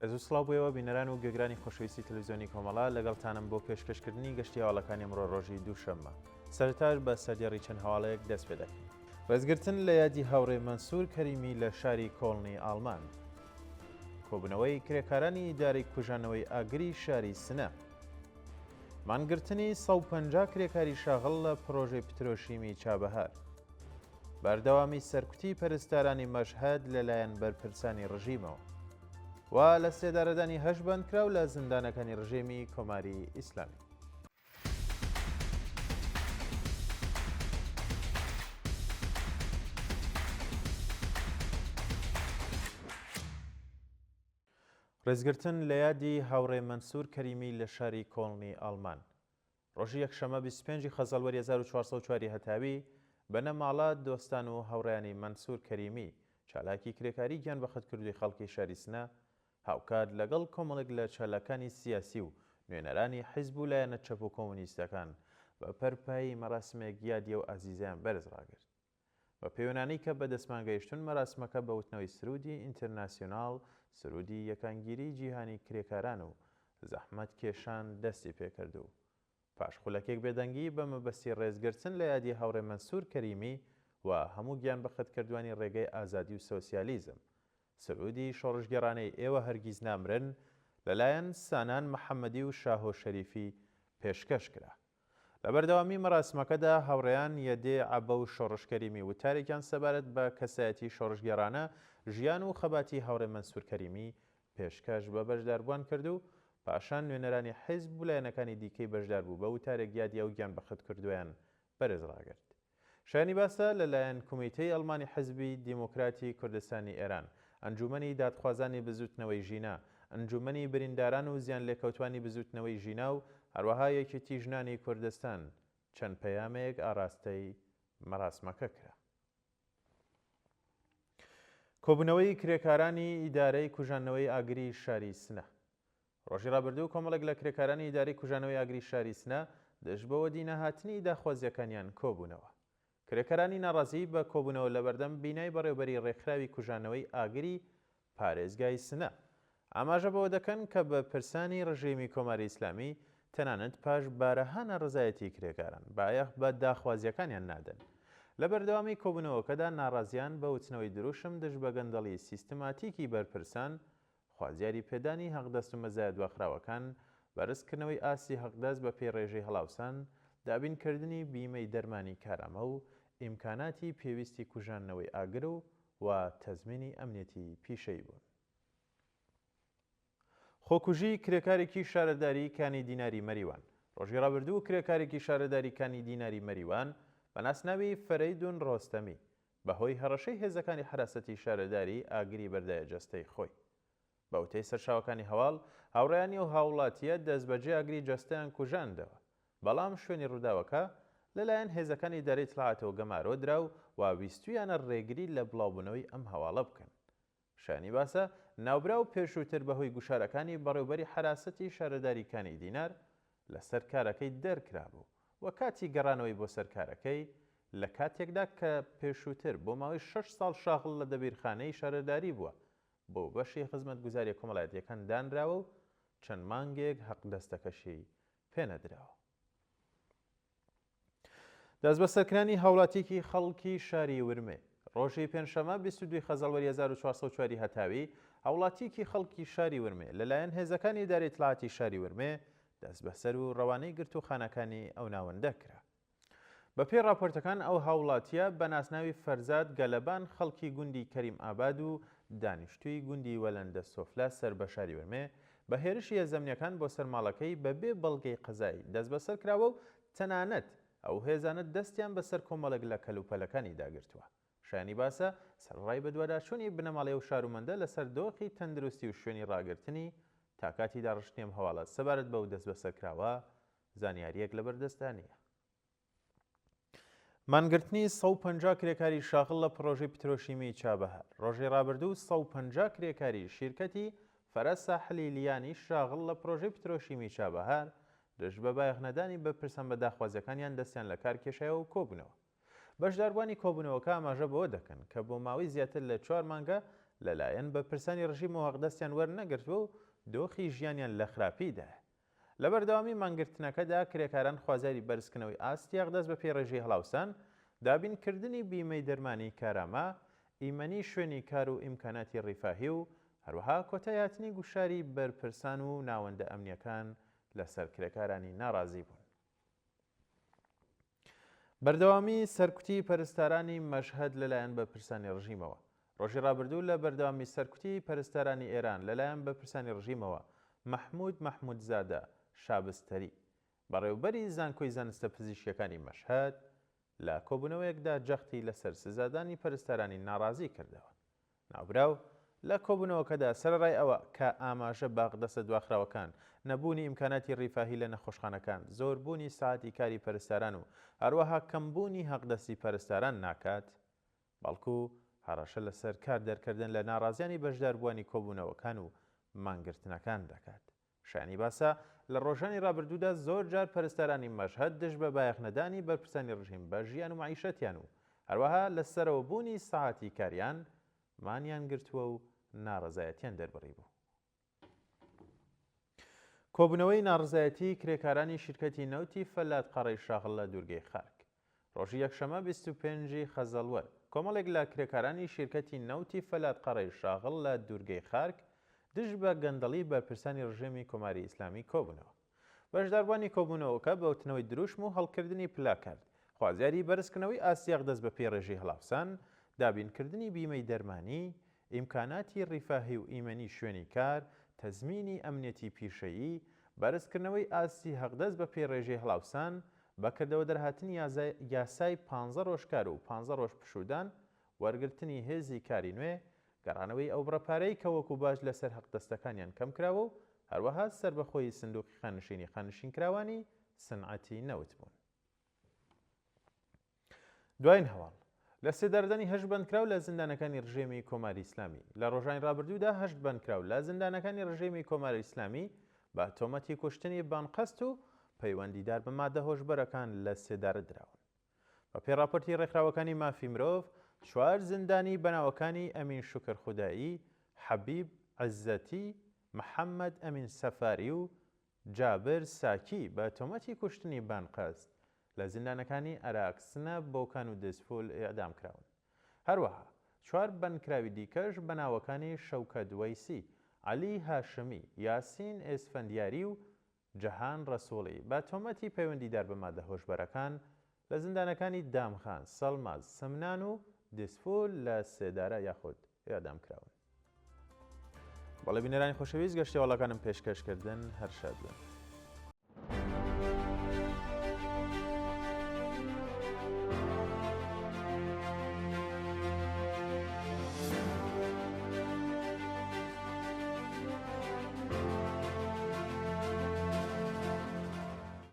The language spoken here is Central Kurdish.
ڕێز و سڵاو بۆ ئێوە بینەران و گوێگرانی خۆشەویستی تەلەڤیزیۆنی کۆمەڵە، لەگەڵتانم بۆ پێشکەشکردنی گەشتی هەواڵەکانی ئەمڕۆ ڕۆژی دووشەممە. سەرەتاش بە سەردێڕی چەند هەواڵێک دەست پێ دەکەین. ڕێزگرتن لە یادی هاوڕێ مەنسوور کەریمی لە شاری کۆڵنی ئاڵمان. کۆبوونەوەی کرێکارانی ئیدارەی کوژانەوەی ئاگری شاری سنە. مانگرتنی 150 کرێکاری شاغڵ لە پڕۆژەی پترۆشیمی چابەهار. بەردەوامی سەرکوتی پەرستارانی مەشهەد لەلایەن بەرپرسانی ڕژیمەوە و لە سێدارەدانی هەشت بەندکراو لە زیندانەکانی ڕژێمی کۆماری ئیسلامی. ڕێزگرتن لە یادی هاوڕێ مەنسوور کەریمی لە شاری کۆڵنی ئاڵمان. ڕۆژی یەکشەممە 25 ی خەزەڵوەری 1404 ی هەتاوی، بنەماڵە، دۆستان و هاوڕێیانی مەنسوور کەریمی، چالاکی کرێکاری گیانبەختکردووی خەڵکی شاری سنە، هاوکات لەگەڵ کۆمەڵێک لە چالاکانی سیاسی و نوێنەرانی حیزب و لایەنە چەپ و کۆمۆنیستەکان، بە پەرپایی مەراسمێک یادی ئەو ئازیزەیان بەرز ڕاگرت. بە پێوەنانەی کە بە دەستمان گەیشتوون مەراسمەکە بە وتنەوەی سروودی ئینترناسیۆناڵ، سروودی یەکانگیریی جیهانی کرێکاران و زەحمەتکێشان دەستی پێکرد و پاش خولەکێک بێدەنگی بە مەبەستی ڕێزگرتن لە یادی هاوڕێ مەنسوور کەریمی و هەموو گیانبەختکردوانی ڕێگەی ئازادی و سۆسیالیزم سروودی شۆڕشگێڕانەی ئێوە هەرگیز نامرن لەلایەن سانان محەمەدی و شاهۆ شەریفی پێشکەش کرا. لە بەردەوامی مەراسمەکەدا هاوڕێیان یەدێ عەبە و شۆڕش کەریمی وتارێکیان سەبارەت بە کەسایەتی شۆڕشگێڕانە، ژیان و خەباتی هاوڕێ مەنسوور کەریمی پێشکەش بە بەشداربووان کرد و پاشان نوێنەرانی حیزب و لایەنەکانی دیکەی بەشداربوو بە وتارێک یادی ئەو گیانبەختکردووەیان بەرز ڕاگرت. شایانی باسە لە لایەن کومیتەی ئەڵمانی حزبی دیمۆکراتی کوردستانی ئێران، ئەنجوومەنی دادخوازانی بزووتنەوەی ژینا، ئەنجوومەنی برینداران و زیانلێکەوتوانی بزووتنەوەی ژینا و هەروەها یەکێتی ژنانی کوردستان چەند پەیامێک ئاراستەی مەراسمەکە کرا. کۆبوونەوەی کرێکارانی ئیدارەی کوژاندنەوەی ئاگری شاری سنە. ڕۆژی ڕابردوو کۆمەڵێک لە کرێکارانی ئیدارەی کوژانەوەی ئاگری شاری سنە دژ بە وەدینەهاتنی داخوازییەکانیان کۆبوونەوە. کرێکارانی ناڕازی بە کۆبوونەوە لەبەردەم بینای بەڕێوبەری ڕێکخراوی کوژانەوەی ئاگری پارێزگای سنە ئاماژە بەوە دەکەن کە بەرپرسانی ڕژێمی کۆماری ئیسلامی تەنانەت پاش بارەها ناڕەزایەتی کرێکاران بایەخ بە داخوازییەکانیان نادەن. لە بەردەوامی کۆبوونەوەکەدا ناڕازیان بە وتنەوەی دروشم دژ بە گەندەڵی سیستماتیکی بەرپرسان خوازیاری پێدانی حەقدەست و مەزایا دواخراوەکان، بەرزکردنەوەی ئاستی حەقدەست بە پێی ڕێژەی هەڵاوسان، دابینکردنی بیمەی دەرمانی کارامە و ئیمکاناتی پێویستی کوژاندنەوەی ئاگر و و تەزمینی ئەمنیەتی پیشەیی بوون. خۆکوژی کرێکارێکی شارەداری کانی دیناری مەریوان ڕۆژی ڕابردوو کرێکارێکی شارەداری کانی دیناری مەریوان بە ناسناوی فەرەیدون ڕۆستەمی بەهۆی هەڕەشەی هێزەکانی حەراسەتی شارەداری ئاگری بەردایە جەستەی خۆی. بە وتەی سەرچاوەکانی هەواڵ، هاوڕێیانی ئەو هاووڵاتییە دەستبەجێ ئاگری جەستەیان کوژاندەوە، بەڵام شوێنی ڕووداوەکە لەلایەن هێزەکانی ئیدارەی ئیتڵاعاتەوە گەمارۆ درا و ویستوویانە ڕێگری لە بڵاوبوونەوەی ئەم هەواڵە بکەن. شایانی باسە، ناوبراو پێشووتر بەهۆی گوشارەکانی بەڕێوبەری حەراسەتی شارەداری کانی دینار لەسەر کارەکەی دەرکرابوو و کاتی گەڕانەوەی بۆ سەر کارەکەی لە کاتێکدا کە پێشووتر بۆ ماوەی شەش ساڵ شاغڵ لە دەبیرخانەی شارەداری بووە بۆ بەشی خزمەتگوزاریە کۆمەڵایەتیەکان دانراوە و چەند مانگێک حەقدەستەکەشی پێنەدراوە. دەستبەسەرکرانی هاوڵاتیەکی خەڵکی شاری ورمێ ڕۆژی پێنجشەممە 22 خەزەڵوەری 1404 هەتاوی هاوڵاتیەکی خەڵکی شاری ورمێ لەلایەن هێزەکانی ئیدارەی ئیتلاعاتی شاری ورمێ دەستبەسەر و ڕەوانەی گرتووخانەکانی ئەو ناوەندە کرا. بەپێی ڕاپۆرتەکان ئەو هاوڵاتیە بە ناسناوی فەرزاد گەلەبان خەڵکی گوندی کەریم ئاباد و دانیشتووی گوندی وەلەندە سۆفلا سەر بە شاری ورمێ بە هێرشی هێزە ئەمنییەکان بۆ سەر ماڵەکەی بە بێ بەڵگەی قەزایی دەستبەسەر کراوە و تەنانەت ئەو هێزانە دەستیان بەسەر کۆمەڵێک لە کەلوپەلەکانیدا گرتووە. شایانی باسە، سەرەڕای بەدواداچوونی بنەماڵەی ئەو شارومەندە لەسەر دۆخی تەندروستی و شوێنی ڕاگرتنی، تا کاتی داڕشتنی ئەم هەواڵە سەبارەت بەو دەستبەسەرکراوە زانیارییەک لەبەردەستدا نییە. مانگرتنی 150 کرێکاری شاغڵ لە پڕۆژەی پترۆشیمی چابەهار ڕۆژی ڕابردوو 150 کرێکاری شیرکەتی فەرە ساحلی لیانی شاغڵ لە پڕۆژەی پترۆشیمی چابەهار دژ بە بایەخنەدانی بەرپرسان بە داخوازیەکانیان دەستیان لە کار کێشایەوە و کۆبوونەوە. بەشداربووانی کۆبوونەوەکە ئاماژە بەوە دەکەن کە بۆ ماوەی زیاتر لە چوار مانگە لەلایەن بەرپرسانی ڕژیمەوە هەقدەستیان وەرنەگرتووە و دۆخی ژیانیان لە خراپیدایە. لە بەردەوامی مانگرتنەکەدا کرێکاران خوازیاری بەرزکردنەوەی ئاستی هەقدەست بەپێی ڕێژەی هەڵاوسان، دابینکردنی بیمەی دەرمانی کارامە، ئیمەنی شوێنی کار و ئیمکاناتی ڕیفاهی و هەروەها کۆتایهاتنی گوشاری بەرپرسان و ناوەندە ئەمنییەکان لەسەر کرێکارانی ناڕازی بوون. بەردەوامی سەرکوتی پەرستارانی مەشهەد لەلایەن بەرپرسانی ڕژیمەوە. ڕۆژی ڕابردوو لە بەردەوامی سەرکوتی پەرستارانی ئێران لەلایەن بەرپرسانی ڕژیمەوە، مەحموود مەحموودزادە شابستەری، بەڕێوبەری زانکۆی زانستە پزیشکییەکانی مەشهەد، لە کۆبوونەوەیەکدا جەختی لەسەر سزادانی پەرستارانی ناڕازی کردەوە. ناوبراو لە کۆبوونەوەکەدا سەرەڕای ئەوە کە ئاماژە بە ئەقدەسە دواخراوەکان، نەبوونی ئیمکاناتی ڕیفاهی لە نەخۆشخانەکان، زۆربوونی سەعاتی کاری پەرستاران و هەروەها کەمبوونی هەقدەستی پەرستاران ناکات، بەڵکو هەڕەشە لەسەر کار دەرکردن لە ناڕازیانی بەشداربووانی کۆبوونەوەکان و مانگرتنەکان دەکات. شایانی باسە، لە ڕۆژانی ڕابردوودا زۆر جار پەرستارانی مەشهەد دژ بە بایەخنەدانی بەرپرسانی ڕژیم بە ژیان و مەعیشەتیان و هەروەها لە سەرەوە بوونی سەعاتی کاریان مانیان گرتووە و ناڕەزایەتیان دەربڕیبوو. کۆبوونەوەی ناڕزایەتی کرێکارانی شیرکەتی نەوتی فەلات قەڕەی شاغڵ لە دوورگەی خارک. ڕۆژی یەکشەممە 25 ی خەزەڵوەر، کۆمەڵێک لە کرێکارانی شیرکەتی نەوتی فەلات قەڕەی شاغڵ لە دوورگەی خارک دژ بە گەندەڵی بەرپرسانی ڕژێمی کۆماری ئیسلامی کۆبوونەوە. بەشداربووانی کۆبوونەوەکە بە وتنەوەی دروشم و هەڵکردنی پلاکارد، خوازیاری بەرزکردنەوەی ئاستی ئەقدەست بەپێی ڕێژەی هەڵاوسان، دابینکردنی بیمەی دەرمانی، ئیمکاناتی ڕیفاهی و ئیمەنی شوێنی کار، تەزمینی ئەمنیەتی پیشەیی، بەرزکردنەوەی ئاستی هەقدەست بەپێی ڕێژەی هەڵاوسان، بەکردەوە دەرهاتنی یاسای پانزە ڕۆژ کار و پانزە ڕۆژ پشوودان، وەرگرتنی هێزی کاری نوێ، گەڕانەوەی ئەو بڕە پارەی کە وەکو باج لەسەر هەقدەستەکانیان کەمکراوە و هەروەها سەربەخۆیی سندوقی خانشینی خانشینکراوانی سنعەتی نەوت بوون. دواین هەواڵ، لە سێدارەدانی هەشت بەندکراو لە زیندانەکانی ڕژێمی کۆماری ئیسلامی. لە ڕۆژانی ڕابردوودا هەشت بەندکراو لە زیندانەکانی ڕژێمی کۆماری ئیسلامی بە تۆمەتی کوشتنی بانقەست و پەیوەندیدار بە مادە هۆشبەرەکان لە سێدارە دراون. بە پێی ڕاپۆرتی ڕێکخراوەکانی مافی مرۆڤ، چوار زیندانی بە ناوەکانی ئەمین شوکرخودایی، حەبیب عزەتی، محەممەد ئەمین سەفاری و جابر ساکی بە تۆمەتی کوشتنی بانقەست لە زیندانەکانی ئەراک، سنە، بۆکان و دزفول ئیعدام کراون. هەروەها چوار بەندکراوی دیکەش بە ناوەکانی شەوکەت وەیسی، عەلی هاشمی، یاسین ئێسفەندیاری و جەهان ڕەسووڵی بە تۆمەتی پەیوەندیدار بە مادە هۆشبەرەکان لە زیندانەکانی دامغان، سەڵماس، سمنان و دزفول لە سێدارە یاخود ئیعدام کراون. بەڵێ بینەرانی خۆشەویست گەشتی هەواڵەکانم پێشکەش کردن هەر شاد بن.